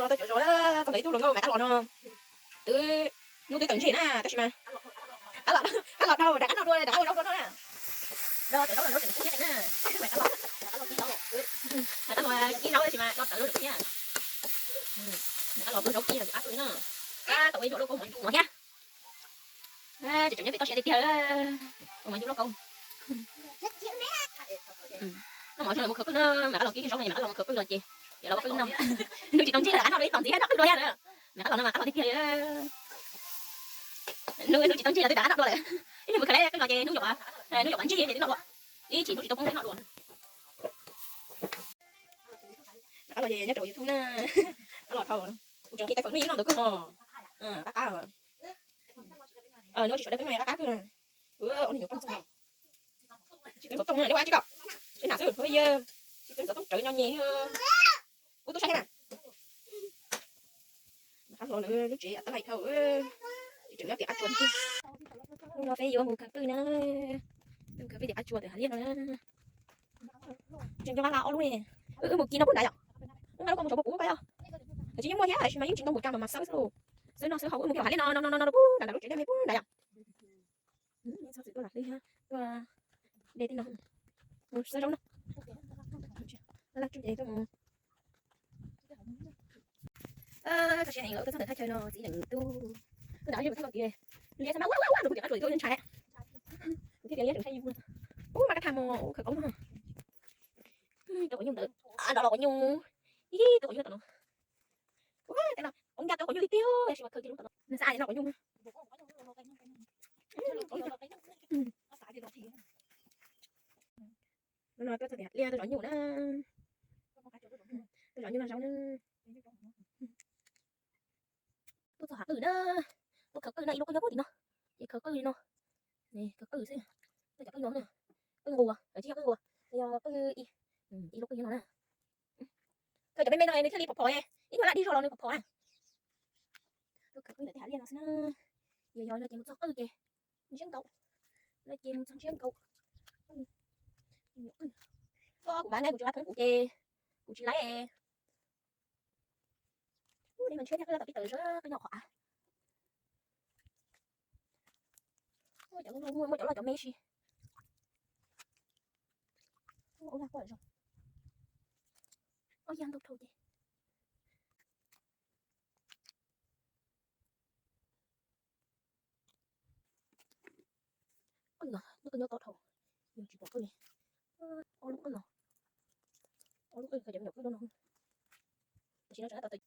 Tau cov zos na, tau ntawm ib tug hluas nkauj mas qab los no, twb hnub twb tawm ntseg na tab sis mas qab los, qab los dhau rov qab noj dua, rov qab ua zaub rau noj na. Rau cov zaub los zaub tseem kub thiab na, mas qab los, mas qab los kib zaub tab sis mas noj tawv lub thiab. Mas qab los zaub kib los qab kawg no, qab tau ib zaug lub kaub mov ntsuab mov thiab. Tseem nyob pem toj siab tiag tiag, ua mov ntsuab lub kaub. Noj mov zoo mus khaws qwj na, mas qab los kib zaub no mas qab los mus khaws qwj los ces, ces los ua qwj noj. Hnub tsis tau ntseg lawm qab noj dua ib tog ntxiv noj qwj dua thiab. Mas qab los no mas qab los tiag tiag li. Hnub, hnub tsis tau ntseg los twb rov qab noj dua lawm. Ib hnub mus khaws lawm qwj los ces hnub yuav, hnub yuav ntseg ces twb noj dua. Ib chim hnub tsis tau poob twb noj dua. Qab los ces nyob rau YouTube na. Qab los dhau, kuv tseem nqhis taws fawm hnub ib noj ntawd kawg no. Qab qab. Nws tsis sawv daws peb no qab qab kawg. Ua niag nyuam poj ntxoog, tsis peb ntxov tooj na, ua tsis kom, peb nam xwb, tsis peb ntxov tooj tsawv nyo nyem. Ub tub saib thiab na. Qab los lawm lub tsev tab lais dhau, tseem nyob tim qab tsua tiag. Hnub no peb yuav mus khaws qwj na, mus khaws qwj tim qab tsua tim hav liaj no na. Tseem nco qab la ob lub ne. Wb mus kis no puag nrad yom. Wb nqa lub koj mus saum puag puv koj yom. Tam sis yeej muaj thiab tab sis mas yeej tsis tau mus tsa mas mas xawb xwb lauj. Xawb noj xawb haus wb mus kis hav liaj no no no no no puag nrad lub tsev liaj me puag nrad yom. Txhob txwm tuaj lam hlwb thiab tuaj de tej no mus xawb zaub no. Laj tsuj ces tuaj mus. Koj siab heev los tuaj txog ntawm thaj chaw no txiv leej tub. Tuaj nrad yeej mus txog no tias liab xab mab ua ua ua no kuv tias qab tsuas tuaj ntshai. Kuv thiaj tias liab tseem ntshai yus. Ub mas kab tham mos ua khawv qauv no. Tus quav nyuj ntawd, nrov los quav nyuj, ib tus quav nyuj tom no. Ua tej no quav ncaj tus quav nyuj tiag tiag, tab sis mas khaws kiag lub tom no nws xav no quav nyuj. No tuaj txog tim hav liaj tuaj zov nyuj na. Tuaj zov nyuj noj zaub na. Tuaj txog hav qwj na, tuaj khaws qwj na, ib lub qwj nyob puag tim no, ces khaws qwj li no, khaws qwj xwb, tuaj cov qwj no, qwj nquas, tsis yog qwj nquas, yog qwj, ib lub qwj nyob no na. Khaws cov me me no nws thiaj li phom phom, ib nyuag laj dig zog los nws phom phom na. Tuaj khaws qwj ntawm tej hav liaj no xwb na, yog yog no ces mus txog qwj ces ntsiab nkaus, no ces mus txog ntsiab nkaus. Koj kuv mas ne kuv tsis nqa thoob kuv ces kuv tsis laiv. Ub, dej mas ntshiab thiab, qwj loj tom pib tawm zog qwj nyob qhov av. Muaj cov loj muaj cov loj cov me si. Ub, ub, laj quaj lawm zoo. Ob yag ntau dhau ces. Qwj no, lub qwj nyob tod dhau, yog tsis pom qwj li. Ob lub qwj no, ob lub qwj khaws cov me nyuam qwj no. Tam sim no tseem tab tom,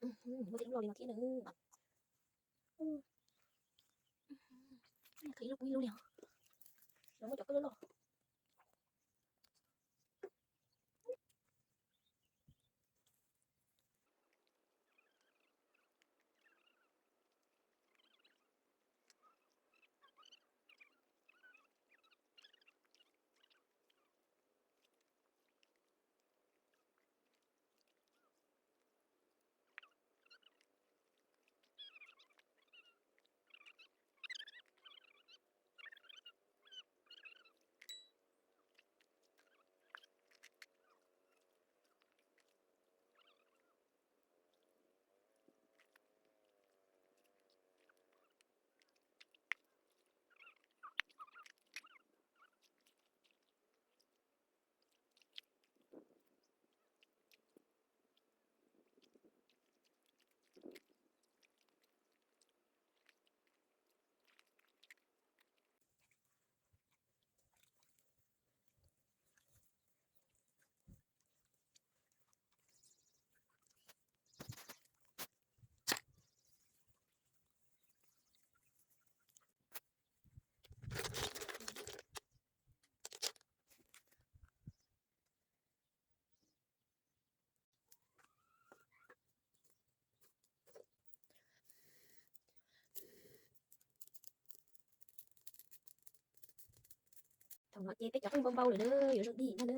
muaj tej lub loj li no thiab na. Khaws ib lub ib lub li, no muaj cov qwj loj loj. Thaum no ces peb cov qwj npau npau lawm na, yuav zoo dig ntag na.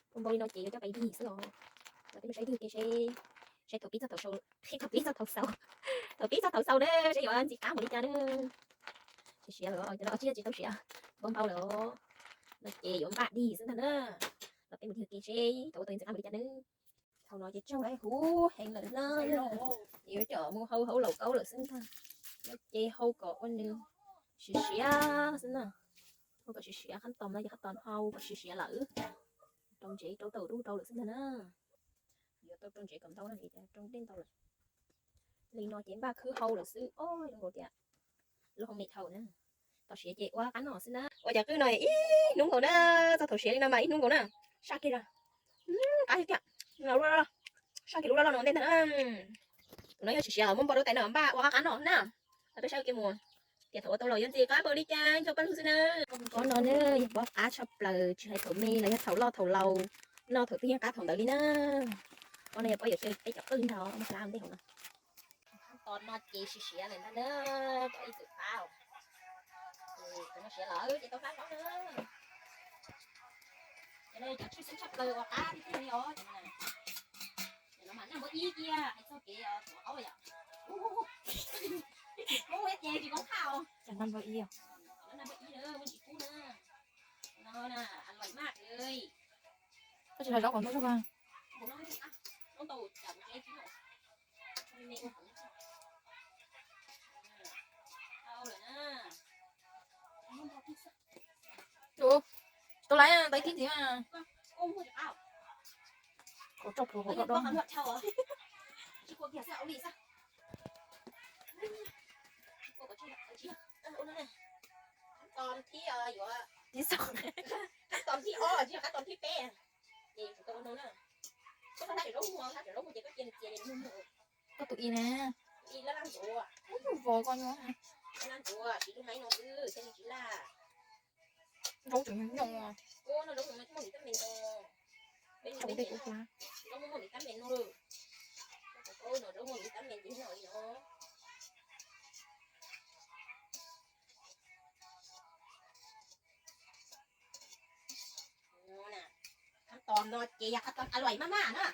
Npau npau li no ces yuav coj pais dig xwb os. Los peb mus saib dig ke seb, saib thaum pib txog thaum xaus, thaum pib txog thaum xaus, thaum pib txog thaum xaus na, seb yuav ntxim qab npaum li cas na. Siav siav lawm, cov no tsis tsis tau siav, npau npau lawm os. No ces yuav npaj dig xwb ntag na. Los peb mus dig ke seb thaum ua tau ntxim qab npaum li cas na. Thaum no ces tsaug huv heev lawm na, yuav coj mus hau hauv laus kaub lawm xwb ntag. Ces hau kom ua nws siav siav xwb na, hau kom siav siav, qhab tos no ces qhab tos hau kom siav siav lawm, rau ntsev rau tau dub rau lawm xwb ntag na. Yuav tau rau ntsev kom ntau no ces rau dej ntau lawm. Li no ces npaj khwb hau lawm xwb os, zoo nkaus tias lub hauv me dhau na. Thaum siav ces ua qab noj xwb na. Ua cov qwj no ib hnub nkaus na, txog thaum siav li no mas ib hnub nkaus na. Saj kiag los, qab tiag, saj kiag lub loj loj no ntej ntag na. Tus no yog tsis siav los muab npau rau tais no npaj ua qab qab noj na. Los peb saib ua ke mus, tias thaum ua tau los yuav ntxim qab npaum li cas, ntxhua paj lug xwb na. Qhov no na yog pob qab tshaj plaws, tsis hais thaum me los yog thaum loj thaum laus, noj thaum twg yeej qab thaum ntawd li na. Qhov no yog pob yuav xyaw peb cov qwj ntag, mus hlab ntej hauv no. Qab tos no ces siav siav lawm ntag na, cov ib txwm qab. Tus no siav lawm ces tau hlab zaub na. Cov no cov tshwj xeeb tshaj plaws uas qab tiag tiag li os. Cov no mas naj npawb ib kiag, hais txog kev tuav qaub yom. Ub, ces tsis koob thaj os. Cov naj npawb ib os. Naj npawb ib na, muaj tsis kub na. No na, alais maj li. Koj tsis hais zaub kom ntau tso. Tus, tus laiv tais kib ntxiv. Kaum rau pluav kaum rau. Tiv xov. Qab tos thib ob, qab tos thib peb. Koj tus i na. Vov koj nyob. Zaub tseem nyoos. Thaum dej kuv hlab. Qab tos no ces yog qab tos alais maj maj na.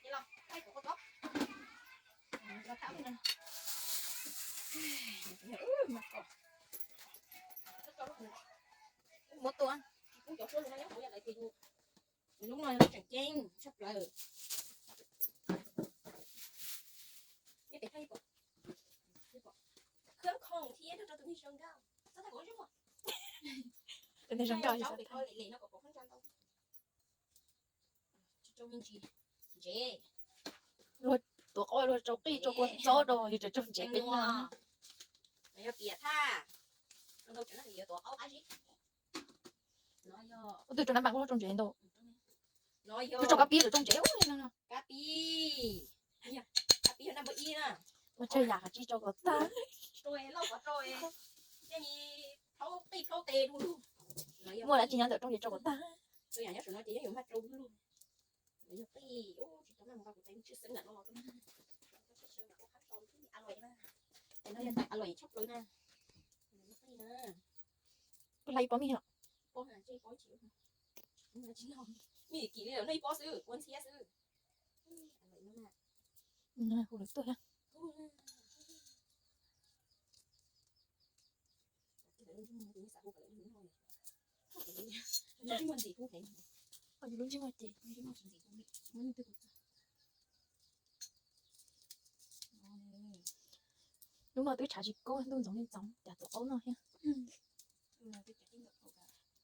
Ces los thaij kuv qhov tsob. Muab tua. Lub no yog lub tseem ceeb tshaj plaws. Khwb khoom thiab nrog rau tus neeg zoo nkauj. Tus neeg zoo nkauj. Tsis tau me ntsis ntsev. Luag tuav qaub luag rau qij rau kua txob rau yus tseem rau ntsev peb no. Yog piam thaj, ua twg rau nab npam luag rau ntsev ntau. Yus rau kab pib lawm rau ntsev ua li no. Kab pib, kab pib yog naj npawb ib na. Ua tsawg yam qhov tsis rau kom tag. Muaj dab tsi nyob ntawm rooj ces rau kom tag. Yog qij, tsis tau noj nqa kuv tais tshwj xeeb ntawm no. Alais tshaj plaws na. Koj hlais ib pob mij os. Mij kim li lawm, noj ib pob xwb, ua ntxhiab xwb. Hu lawv tuaj thiab. Lub ntsej muag ces, lub no twb tshav tsis kub, ntuj ntxoov li ntxoov, cas tuav qaub noj thiab.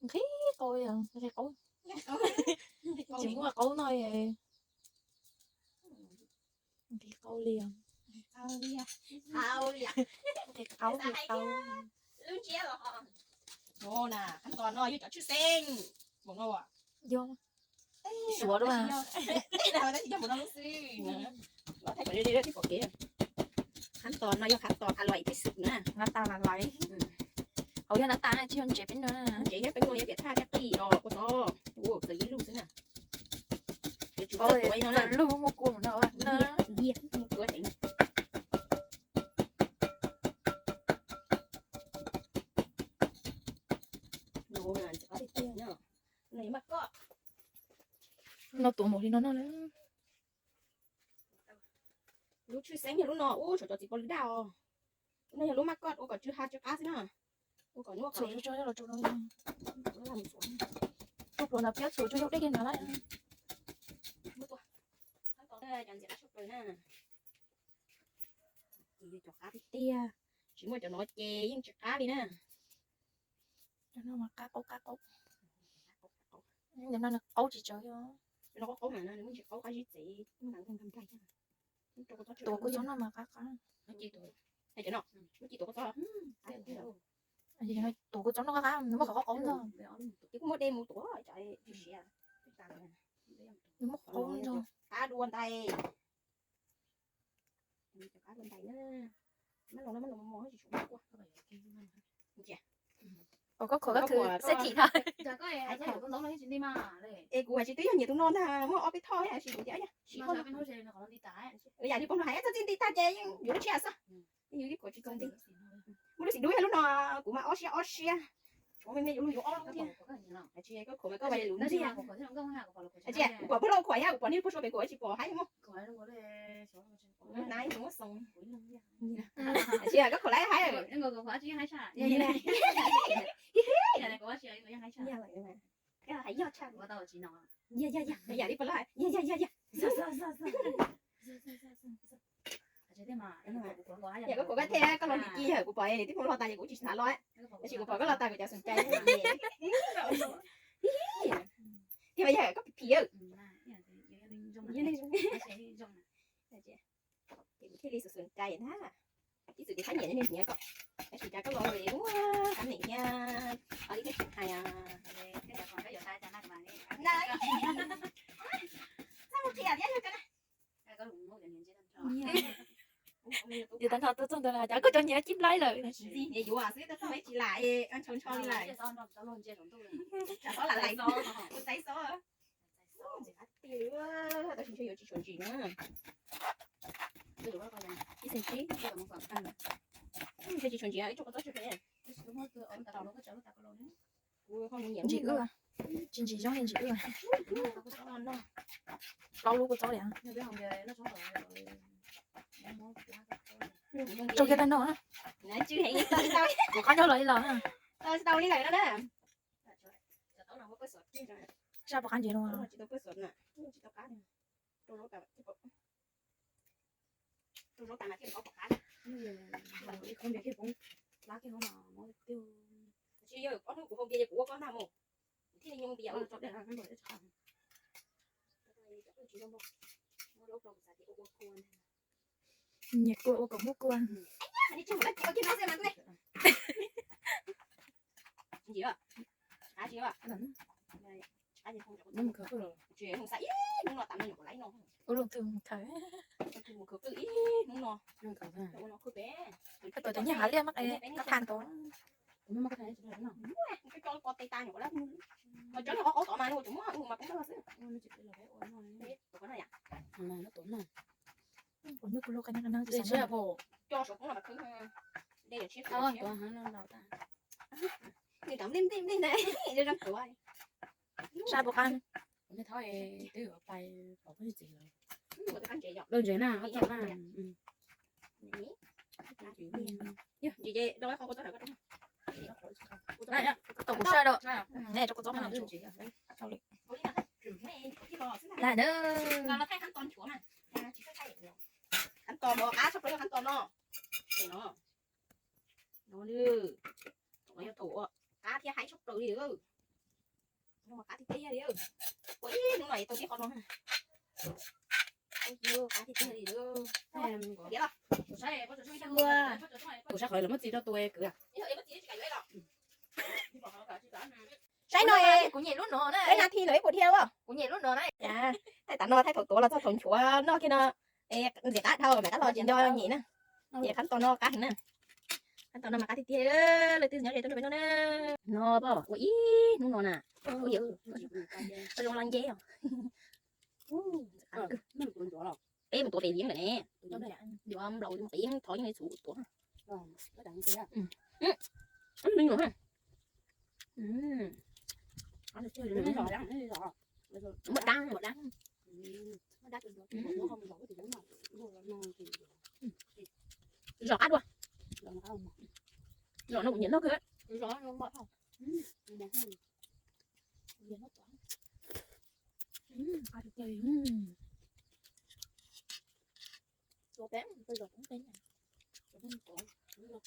Nqhis qaub, nqhis qaub, tsis muaj qaub noj. Nqhis qaub li os. Nqhis qaub, nqhis qaub. Qab tos no yog cov tshwj xeeb. Yog. Suav dua. Qab tos no yog qab tos alais tib si na. Nab tas alais. Hauv yog nab tas tsis yog ntsev peb no. Ntsev thiab peb no yog piam thaj thiab qij os, ua txog txawm ib lub xwb na. Lub muaj kua mus no. No tuav npaum li no no. Lub tshwj xeeb yog lub no, ub, tshuav cov txiv pov lwm daj os. Lub no yog lub maj koj ua kom tsw ha tsw qab xwb na. Ua kom nyuaj. Txhuam tso los tso no. Tus pluas no piab txhuam tso yog dej kiag no lawm. Cov ntxim qab tshaj plaws na. Ces yog cov qab tiag tiag, tsis muaj cov no ces yeej tsis qab li na. Cov no mas qab qaub qab qaub. Cov no nws qaub tsis tsawg. Cov no qaub qaub mas nws muaj ntsis qaub qab zib txev. Tuav kua txob no mas qab qab. Cov no, tuav kua txob, tuav kua txob no qab qab, nws muaj qhov qaub qaub ntog. Ces kuv muab de mus tuav, nws muaj qhov qaub ntog. Qab dua ntais. Qab dua ntais na. Mab loos no mab loos mos mos tsis tshua muaj kua. Ua koj khuam koj khwv xeb thim tag. Es kuv hais tsis twb yog nyiam tus no ntag, muaj ob peb thoj tab sis kuv tias sim ho no. Yam li pog no hais txog txij nti tag ces yeej yuav lub tsheb xwb. Yeej yuav ib khuam tsis txaus nti. Muaj lub xim dub yog lub no, kuv mas ob siab ob siab. Tshuav me me yuav lub yuav ob lub thiab. Hais tsis koj khuam mas koj ua lus ntxiag. Hais tsis kuv pom pug lauj khuam thiab kuv pom nej pug sua pem kuam tsis pom haib muab. Nai muab xoo. Hais tsis koj khuam lawm haib. Yam li pog lauj, yam yam yam. Yam koj khuam koj thiab koj los dim ci yawg kuv pom tib pug los tas ces kuv tsis xav los. Tab sis kuv pom koj los tas kuv cov xum cai. Thiab mas yog koj phim. Ces kuv thiaj li xum xum cai na. Ib txwm kuv thab nyiam nyiam koj, tab sis cas koj los lawm muaj qab meem thiab. Qhov li thiaj tsis hais. Txaj muag qhia thiab yog koj na. Yus tag nrho tuaj txog ntawd cas koj cov nyiam cib nplaib lawm. Nyiam yuav xwb, tsis lam ntshaw ntsho li lawm. Xov lam lais, kuv txaiv xov. Tab sis ntshe yuav tsis tshua ntsim na. Ib xees tsib, ntshe tsis tshua ntsim, ib tsob kua txob tsis phem. Ntsim wb, tsis ntsim zoo li ntsim wb. Plaub lub kua txob li. Tso kiag tag no. Kuv qab nyob los ib los. Tsis tau li lawm no na. Sab puas qab ntsev no. Tsis yog ob hnub kuv hau npias ces kuv ua koj nag mus, kuv thiaj li nyoo npias. Nyiam kua ua kom muab kua. Ua lub thwj mus thawm. Koj tuav cov nyiaj hav liaj mas koj tha ntaus. Ua nyuj kuv lub qab nab qab nab. Sab puas qab. Kuv nej thab twb pais pom phooj ywg txiv lawm. Lawv ntsev na, ob txog na. Tom kuv sab rau ne, rau kua txob mas. Lam na. Khab to no qab tshaj plaws, khab to no. No, qab thiab haib tshaj plaws li. Qab tiag tiag li. Ua ib hnub no tau tib qho no. Qab tiag tiag li. Kuv saib qhov lawv muab txiv rau tus kwv. Saib no, kuv nyiam lub no na. Kuv nyiam lub no na. Thaij tas no thaij thaum tuav los txog thaum nchuav noj kiag no. Ntxim qab dhau, mam rov los tsis nco nyem na. Ces khab to no qab heev na. Khab to no mas qab tiag tiag, leej twg nyob ze tuaj nrog peb noj na. No pom ua ib hnub no na. Zoo los nce os. Peb mus tuav pem yeeb lawm ne. Yuav nplaum mus pem yeeb thov yeej li txhuv tuav. Muaj dab, muaj dab. Zom qab dua. Zom no kuv nyiam noj kawg. Zom no. Qab tiag tiag li. Tus peb, tus zos peb. Tus peb, tus peb. Tus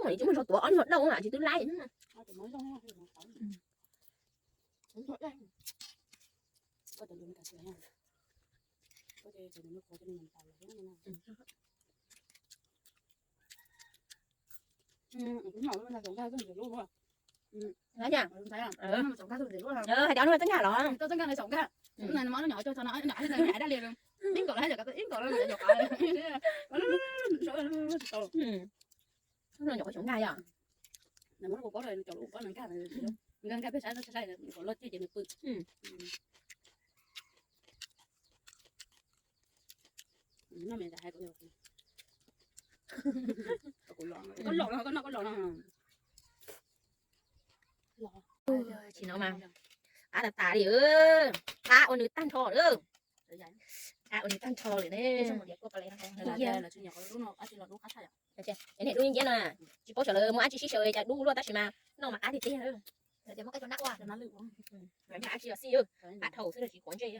peb tsis muaj zog tuav, ob lub zog dauj tsis twb laib. Hais tias nws txob nkag los? Nyuam qhuav xyov nkag yom. Nkag nkag peb saib saib kom loj thiab ces nws pw. Koj los no, koj noj koj los no. Tsis no mas qab tas tas li. Qab ua nws tag nrho lawm. Qab ua nws tag nrho lawm ne. Niam dub nciab no, tsis paub xyov lawv muaj dab tsi sib sau cas dub luaj tab sis mas noj mas qab tiag tiag. Muaj dab tsi los xij, qab dhau xwb tsis quav ntsej.